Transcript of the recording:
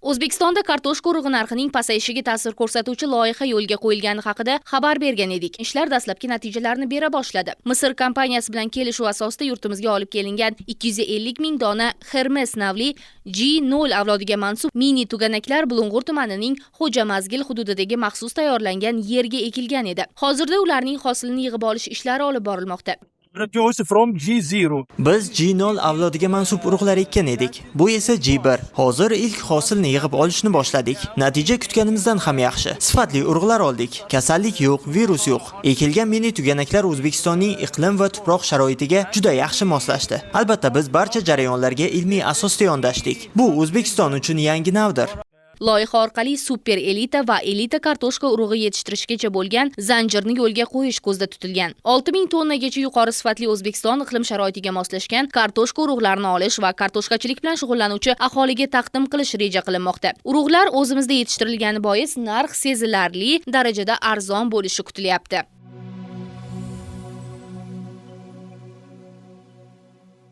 O'zbekistonda kartoshka urug'i narxining pasayishiga ta'sir ko'rsatuvchi loyiha yo'lga qo'yilgani haqida xabar bergan edik. Ishlar dastlabki natijalarni bera boshladi. Misr kompaniyasi bilan kelishuv asosida yurtimizga olib kelingan 250 ming dona Hermes navli G0 avlodiga mansub mini tuganaklar Bulung'ur tumanining Xo'ja Mazgil hududidagi maxsus tayyorlangan yerga ekilgan edi. Hozirda ularning hosilini yig'ib olish ishlari olib borilmoqda. Produce from G0. Biz G0 avlodiga mansub urug'lar ekkan edik. Bu esa G1. Hozir ilk hosilni yig'ib olishni boshladik. Natija kutganimizdan ham yaxshi. Sifatli urug'lar oldik. Kasallik yo'q, virus yo'q. Ekilgan mini tuganaklar O'zbekistonning iqlim va tuproq sharoitiga juda yaxshi moslashdi. Albatta, biz barcha jarayonlarga ilmiy asosda yondashdik. Bu O'zbekiston uchun yangi navdir. Loyiha orqali super elita va elita kartoshka urug'i yetishtirishgacha bo'lgan zanjirni yo'lga qo'yish ko'zda tutilgan. 6000 tonnagacha yuqori sifatli, O'zbekiston iqlim sharoitiga moslashgan kartoshka urug'larini olish va kartoshkachilik bilan shug'ullanuvchi aholiga taqdim qilish reja qilinmoqda. Urug'lar o'zimizda yetishtirilgani bois narx sezilarli darajada arzon bo'lishi kutilyapti.